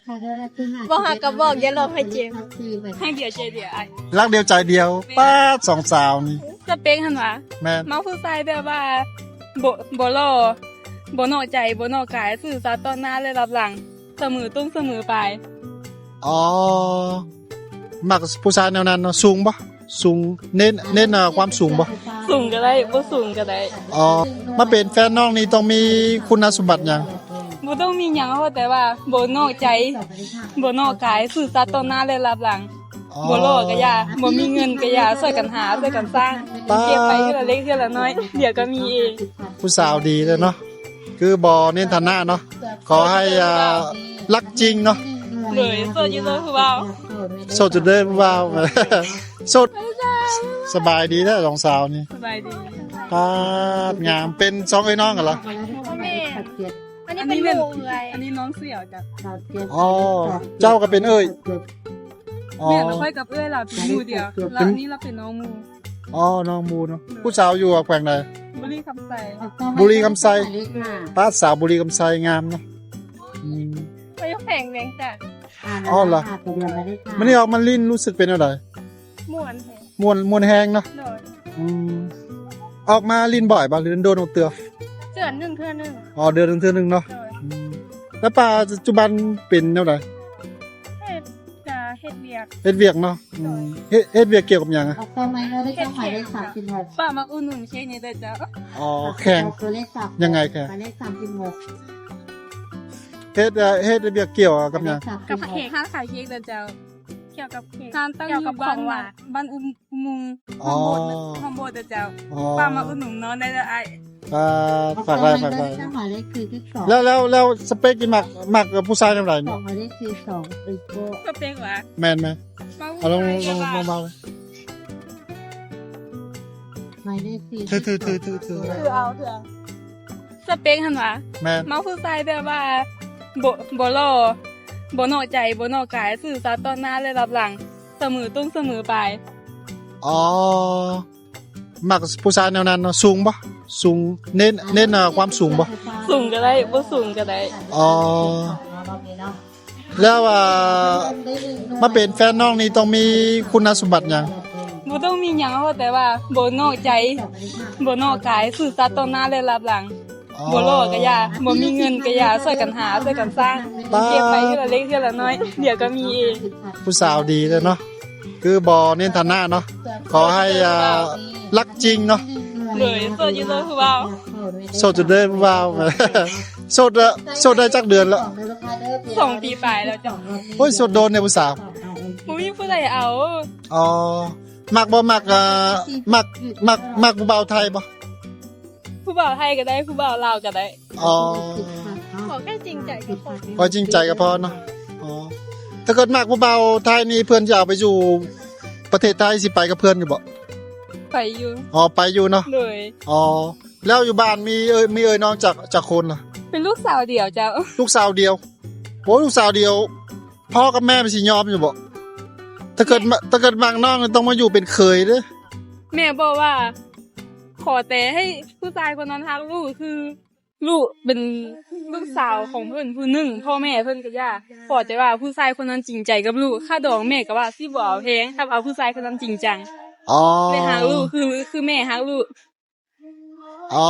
ບໍ່ຮັກກໍບອກ ຢ່າຫຼອກໃຫ້ເຈັບ ຮັກດຽວໃຈດຽວອ້າຍ ຮັກດຽວໃຈດຽວ. ປາດ ສອງສາວນີ້ ສະເປັກຫັ້ນຫວາ? ແມ່ນ ມັກຜູ້ຊາຍແບບວ່າ ບໍ່ ບໍ່ຫຼໍ່ ບໍ່ນອກໃຈ ບໍ່ນອກກາຍ ຊື່ສັດຕໍ່ໜ້າ ແລະ ລັບຫຼັງ ສະເໝີຕົ້ນສະເໝີປາຍ. ອໍ ມັກຜູ້ຊາຍແນວນັ້ນເນາະ. ສູງບໍ່? ສູງ ເນັ້ນ ເນັ້ນ ອ່າ ຄວາມສູງບໍ່? ສູງກໍໄດ້ ບໍ່ສູງກໍໄດ້. ອໍ ມາເປັນແຟນນ້ອງນີ້ຕ້ອງມີຄຸນນະສົມບັດຫຍັງ? ບໍ່ຕ້ອງມີຫຍັງ ຂໍແຕ່ວ່າບໍ່ນອກໃຈ ບໍ່ນອກກາຍ ຊື່ສັດຕໍ່ໜ້າ ແລະ ລັບຫຼັງ. ອໍ ບໍ່ຫຼໍ່ກໍຢ່າ ບໍ່ມີເງິນກໍຢ່າ ຊ່ວຍກັນຫາ ຊ່ວຍກັນສ້າງ ປາດ ເກັບໄປເທື່ອລະເລັກເທື່ອລະນ້ອຍ ດຽວກໍມີເອງ. ຜູ້ສາວດີເດ້ເນາະ ຄືບໍ່ເນັ້ນຖານະເນາະ. ຂໍໃຫ້ ອ່າ ຮັກຈິງເນາະ. ໂດຍ ໂສດຢູ່ເດີຜູ້ບ່າວ ໂສດຢູ່ເດີຜູ້ບ່າວ ໂສດ. ສະບາຍດີເດີສອງສາວນີ້. ສະບາຍດີ. ປາດ ງາມ ເປັນສອງເອື້ອຍນ້ອງກັນລະ? ແມ່ນ ອັນນີ້ເປັນໝູ່ເອື້ອຍ ອັນນີ້ນ້ອງສຽວຈ້ະ. ອໍ ເຈົ້າກໍເປັນເອື້ອຍ? ອໍ ແມ່ນ ຂ້ອຍກັບເອື້ອຍລາວເປັນໝູ່ດຽວ ແລ້ວນີ້ລາວເປັນນ້ອງໝູ່. ອໍ ນ້ອງໝູ່ເນາະ. ຜູ້ສາວຢູ່ແຂວງໃດ? ບຸລີຄຳໄຊ. ບຸລີຄຳໄຊ. ປາດ ສາວບຸລີຄຳໄຊງາມເນາະ. ອືມ ຂ້ອຍຢູ່ແຂວງວຽງຈັນ. ອໍ ລະ ມື້ນີ້ອອກມາຫຼິ້ນຮູ້ສຶກເປັນແນວໃດ? ມ່ວນແຮງ. ມ່ວນ ມ່ວນແຮງເນາະ. ໂດຍ. ອືມ ອອກມາຫຼິ້ນບ່ອຍບໍ່ ຫຼື ໂດນໆອອກເທື່ອ? ເດືອນໜຶ່ງເທື່ອໜຶ່ງ. ອໍ ເດືອນໜຶ່ງເທື່ອໜຶ່ງເນາະ. ໂດຍ. ອືມ ແລ້ວປາຈຸບັນເປັນແນວໃດ? ເຮັດ ຈະເຮັດວຽກ. ເຮັດວຽກເນາະ. ອືມ ເຮັດ ເຮັດວຽກກ່ຽວກັບຫຍັງອະ? ເຮັດແຂ່ງ. ປ້າມາອຸດໜູນເຄກນີ້ເດີເຈົ້າ. ອໍ ແຂ່ງ ຍັງໄງແຂ່ງ? ເຮັດ ເຮັດວຽກກ່ຽວກັບຫຍັງ? ກັບເຄກ ຮ້ານຂາຍເຄກເດີເຈົ້າ. ກ່ຽວກັບເຄກ ຮ້ານຕັ້ງຢູ່ບ້ານ ບ້ານອຸໂມງ. ອໍ ຫ້ອງໂບດ ຫ້ອງໂບດເດີເຈົ້າ. ອໍ ຝາກມາອຸດໜູນນ້ອງໄດ້ເດີອ້າຍ. ຝາກ ຝາກໄວ້ ຝາກໄວ້. ແລ້ວ ແລ້ວ ແລ້ວສະເປັກທີ່ມັກ ມັກຜູ້ຊາຍແນວໃດ? ໝາຍເລກສີ່ສອງ ສະເປັກຫວາ? ແມ່ນ ແມ່ນ. ເອົາ ລອງ ລອງ ລອງເວົ້າ. ໝາຍເລກສີ່ ຖື ຖື ຖື ຖື ຖື ຖືເອົາ ຖືເອົາ. ສະເປັກຫັ້ນຫວາ? ແມ່ນ ມັກຜູ້ຊາຍແບບວ່າ ບໍ່ ບໍ່ຫຼໍ່ ບໍ່ນອກໃຈ ບໍ່ນອກກາຍ ຊື່ສັດຕໍ່ໜ້າ ແລະ ລັບຫຼັງ ສະເໝີຕົ້ນສະເໝີປາຍ. ອໍ ມັກຜູ້ຊາຍແນວນັ້ນເນາະ. ສູງບໍ່? ສູງ ເນັ້ນ ເນັ້ນ ອ່າ ຄວາມສູງບໍ່? ສູງກໍໄດ້ ບໍ່ສູງກໍໄດ້. ອໍ ແລ້ວ ອ່າ ມາເປັນແຟນນ້ອງນີ້ຕ້ອງມີຄຸນນະສົມບັດຫຍັງ? ບໍ່ຕ້ອງມີຫຍັງ ຂໍແຕ່ວ່າບໍ່ນອກໃຈ ບໍ່ນອກກາຍ ຊື່ສັດຕໍ່ໜ້າ ແລະ ລັບຫຼັງ. ອໍ ບໍ່ຫຼໍ່ກໍຢ່າ ບໍ່ມີເງິນກໍຢ່າ ຊ່ວຍກັນຫາ ຊ່ວຍກັນສ້າງ ປາດ ເກັບໄປເທື່ອລະເລັກເທື່ອລະນ້ອຍ ດຽວກໍມີເອງ. ຜູ້ສາວດີເດີເນາະ ຄືບໍ່ເນັ້ນຖານະເນາະ. ຂໍໃຫ້ ອ່າ ຮັກຈິງເນາະ. ໂດຍ ໂສດຢູ່ເດີຜູ້ບ່າວ. ໂສດຢູ່ເດີຜູ້ບ່າວ. ໂສດ ໂສດໄດ້ຈັກເດືອນລະ? ສອງປີປາຍແລ້ວເຈົ້າ. ໂອ້ຍ ໂສດໂດນເດຜູ້ສາວ. ບໍ່ມີຜູ້ໃດເອົາ. ອໍ ມັກບໍ່? ມັກ ອ່າ ມັກ ມັກ ມັກຜູ້ບ່າວໄທບໍ່? ຜູ້ບ່າວໄທກໍໄດ້ ຜູ້ບ່າວລາວກໍໄດ້. ອໍ ຂໍແຄ່ຈິງໃຈກໍພໍ. ຂໍຈິງໃຈກໍພໍເນາະ. ອໍ ຖ້າເກີດມັກຜູ້ບ່າວໄທນີ້ ເພື່ອນຈະເອົາໄປຢູ່ປະເທດໄທ ຊິໄປກັບເພື່ອນຢູ່ບໍ່? ໄປຢູ່. ອໍ ໄປຢູ່ເນາະ. ໂດຍ. ອໍ ແລ້ວຢູ່ບ້ານມີເອີຍ ມີເອີຍນ້ອງຈັກ ຈັກຄົນລະ? ເປັນລູກສາວດຽວເຈົ້າ. ລູກສາວດຽວ. ໂອ້ ລູກສາວດຽວ ພໍ່ກັບແມ່ມັນຊິຍອມຢູ່ບໍ່? ຖ້າເກີດ ແມ່ ຖ້າເກີດມັກນ້ອງຕ້ອງມາຢູ່ເປັນເຂີຍເດ້. ແມ່ບອກວ່າ ຂໍແຕ່ໃຫ້ຜູ້ຊາຍຄົນນັ້ນຮັກລູກ ຄືລູກເປັນລູກສາວຂອງເພິ່ນຜູ້ໜຶ່ງ ພໍ່ແມ່ເພິ່ນກໍຢ່າ ຂໍແຕ່ວ່າຜູ້ຊາຍຄົນນັ້ນຈິງໃຈກັບລູກ. ຄ່າດອງແມ່ກໍວ່າຊິບໍ່ເອົາແພງ ຖ້າເອົາຜູ້ຊາຍຄົນນັ້ນຈິງຈັງ. ອໍ ແລະ ຮັກລູກ ຄື ຄືແມ່ຮັກລູກ. ອໍ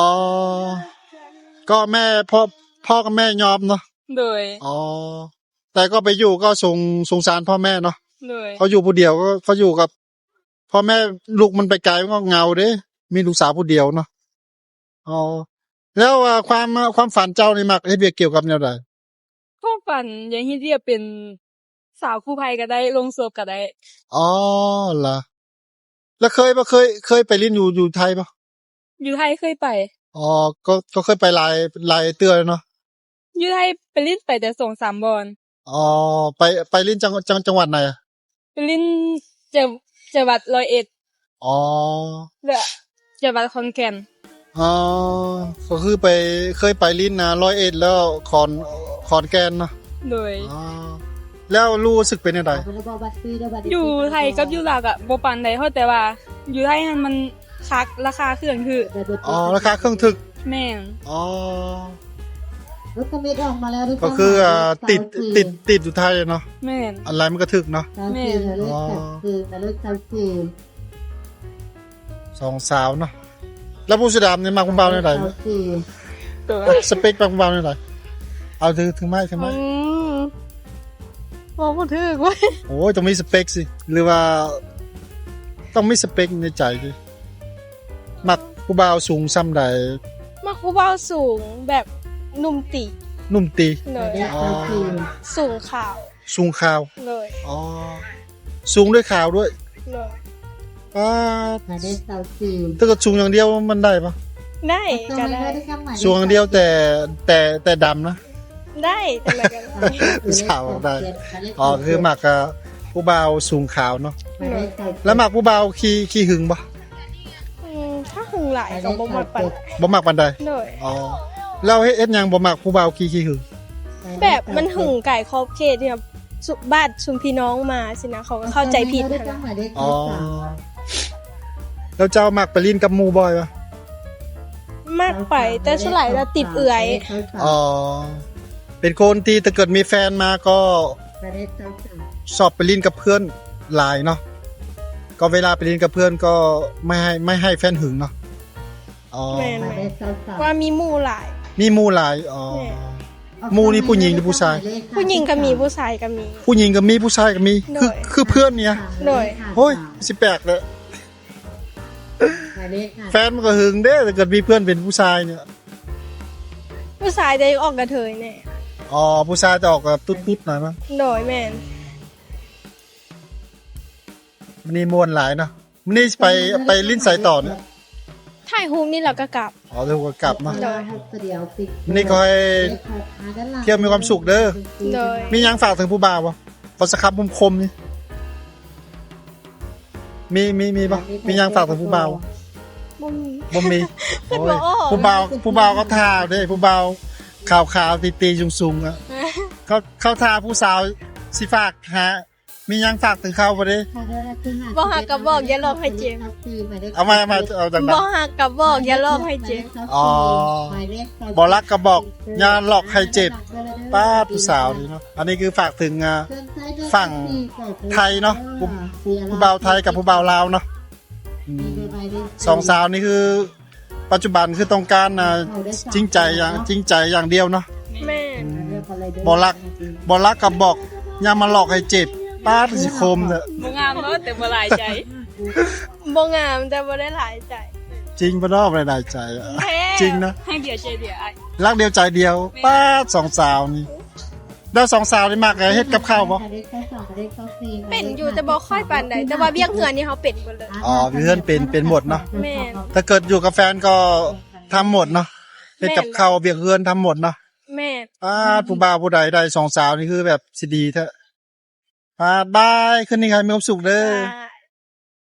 ກໍແມ່ ພໍ່ ພໍ່ກັບແມ່ຍອມເນາະ. ໂດຍ. ອໍ ແຕ່ກໍໄປຢູ່ກໍສົງ ສົງສານພໍ່ແມ່ເນາະ. ໂດຍ. ເຂົາຢູ່ຜູ້ດຽວ ເຂົາ ເຂົາຢູ່ກັບພໍ່ແມ່ ລູກມັນໄປໄກ ມັນກໍເຫງົາເດ້ ມີລູກສາວຜູ້ດຽວເນາະ. ອໍ ແລ້ວ ອ່າ ຄວາມ ຄວາມຝັນເຈົ້ານີ້ມັກເຮັດວຽກກ່ຽວກັບແນວໃດ? ຄວາມຝັນຢາກເຮັດວຽກເປັນສາວກູ້ໄພກໍໄດ້ ໂລງສົບກໍໄດ້. ອໍ ລະ ລະເຄີຍບໍ່? ເຄີຍ ເຄີຍໄປຫຼິ້ນຢູ່ ຢູ່ໄທບໍ່? ຢູ່ໄທເຄີຍໄປ. ອໍ ກໍ ກໍເຄີຍໄປຫຼາຍ ຫຼາຍເທື່ອແລ້ວເນາະ. ຢູ່ໄທໄປຫຼິ້ນໄປແຕ່ສອງສາມບ່ອນ. ອໍ ໄປ ໄປຫຼິ້ນຈັງ ຈັງ ຈັງຫວັດໃດ? ໄປຫຼິ້ນ ຈະ ຈັງຫວັດຮ້ອຍເອັດ. ອໍ ແລະ ຈັງຫວັດຂອນແກ່ນ. ອໍ ກໍຄືໄປ ເຄີຍໄປຫຼິ້ນນະ ຮ້ອຍເອັດ ແລ້ວຂອນ ຂອນແກ່ນເນາະ. ໂດຍ. ອໍ ແລ້ວຮູ້ສຶກເປັນແນວໃດ? ຢູ່ໄທກັບຢູ່ລາວກະບໍ່ປານໃດ ເພາະແຕ່ວ່າຢູ່ໄທຫັ້ນມັນຄັກ ລາຄາເຄື່ອງຖືກ. ອໍ ລາຄາເຄື່ອງຖືກ. ແມ່ນ. ອໍ รถทะเบียนออกมาแล้วหรือเปล่า ก็คือ อ่า หมายเลข ติด เก้าสี่ ติด ติดอยู่ท้ายเนาะ แม่น อันไรมันก็ถึกเนาะ แม่น เก้าสี่ หมายเลข อ๋อ เก้าสี่ หมายเลข เก้าสี่ สองสาวเนาะ แล้วผู้เสื้อดำนี่มักผู้บ่าวแนวใด เก้าสี่ ตัว สเปคมักผู้บ่าวแนวใด เอาถือ ถือไม้ ถือไม้ อืม เว้าบ่ถืกเว้ย โอ้ย ต้องมีสเปคสิ หรือว่า ต้องมีสเปคในใจสิ มักผู้บ่าวสูงส่ำใด มักผู้บ่าวสูงแบบหนุ่มตี๋ หนุ่มตี๋ โดย อ๋อ สูงขาว สูงขาว โดย อ๋อ สูงด้วยขาวด้วย โดย ป๊าด หมายเลข เก้าสี่ ถ้าเกิดสูงอย่างเดียวมันได้ปะ ได้ ก็ได้ สูงอย่างเดียวแต่ แต่ แต่ดำนะ ได้ แต่ละก็ได้ สาวได้ อ๋อ คือมัก อ่า ผู้บ่าวสูงขาวเนาะ โดย แล้วมักผู้บ่าวขี้ ขี้หึงบ่ อืม ถ้าหึงหลายก็บ่มักปานใด บ่มักปานใด โดย อ๋อ แล้วเฮ็ด เฮ็ดหยังบ่มักผู้บ่าวขี้ ขี้หึง แบบมันหึงไกลขอบเขตที่แบบ สุ บ้านซุมพี่น้องมาสินะ เขาก็เข้าใจผิดหั้นนะ อ๋อ แล้วเจ้ามักไปลิ้นกับหมู่บ่อยปะ มักไป แต่ส่วนหลายแล้วติดเอื้อย อ๋อ เป็นคนที่ถ้าเกิดมีแฟนมาก็ชอบไปลิ้นกับเพื่อนหลายเนาะ ก็เวลาไปลิ้นกับเพื่อนก็ไม่ให้ ไม่ให้แฟนหึงเนาะ อ๋อ แม่นๆ ว่ามีหมู่หลาย มีหมู่หลาย อ๋อ แม่น หมู่นี่ผู้หญิงหรือผู้ชาย ผู้หญิงก็มี ผู้ชายก็มี ผู้หญิงก็มี ผู้ชายก็มี โดย คือ คือเพื่อนเนี่ย โดย โอ้ย สิแปลกเลย แฟนมันก็หึงเด้ ถ้าเกิดมีเพื่อนเป็นผู้ชายเนี่ย ผู้ชายจะออกกระเทยแน่ อ๋อ ผู้ชายจะออกแบบตุ๊ดๆหน่อยมั้ง โดย แม่น มื้อนี้ม่วนหลายเนาะ มื้อนี้ไป ไปลิ้นไสต่อเนี่ย ถ่ายรูปนี่แล้วก็กลับ อ๋อ แล้วก็กลับเนาะ โดย นี่ก็ให้เที่ยวมีความสุขเด้อ โดย มีหยังฝากถึงผู้บ่าวบ่ เขาสะขับคมๆนี่ มี มี มีบ่ มีหยังฝากถึงผู้บ่าว บ่มี บ่มี เพิ่นบ่ออก โอ้ย ผู้บ่าว ผู้บ่าวก็ท่าเด้ ผู้บ่าวขาวๆ ตี๋ๆ สูงๆ อ่ะ เขา เขาท่าผู้สาวสิฝากหา มีหยังฝากถึงเขาบ่เด้ บ่ฮักก็บอกอย่าหลอกให้เจ็บ เอาใหม่ เอาใหม่ เอาดังๆ บ่ฮักก็บอกอย่าหลอกให้เจ็บ อ๋อ บ่ฮักก็บอกอย่าหลอกให้เจ็บ ป๊าด ผู้สาวนี่เนาะ อันนี้คือฝากถึง อ่า ฝั่งไทยเนาะ ผู้ ผู้บ่าวไทยกับผู้บ่าวลาวเนาะ อืม สองสาวนี่คือ ปัจจุบันคือต้องการ อ่า จริงใจอย่าง จริงใจอย่างเดียวเนาะ แม่น บ่ฮัก บ่ฮักก็บอกอย่ามาหลอกให้เจ็บ ป๊าด สิคมเด้อ บ่งามเนาะ แต่บ่หลายใจ บ่งามแต่บ่ได้หลายใจ จริงบ่เนาะ บ่ได้หลายใจ แท้ จริงนะ ฮักเดียวใจเดียวอ้าย ฮักเดียวใจเดียว แม่น ป๊าด สองสาวนี่ แล้วสองสาวนี่มักเฮ็ดกับข้าวบ่ เป็นอยู่แต่บ่ค่อยปานใด แต่ว่าเวียกเฮือนนี่เฮาเป็นเบิดเลย อ๋อ เวียกเฮือนเป็น เป็นหมดเนาะ แม่น ถ้าเกิดอยู่กับแฟนก็ทำหมดเนาะ เฮ็ดกับข้าว แม่น เวียกเฮือนทำหมดเนาะ แม่น ป๊าด ผู้บ่าวผู้ใดได้สองสาวนี่คือแบบสิดีแท้ ป๊าด บาย คืนนี้ให้มีความสุขเด้อ ค่ะ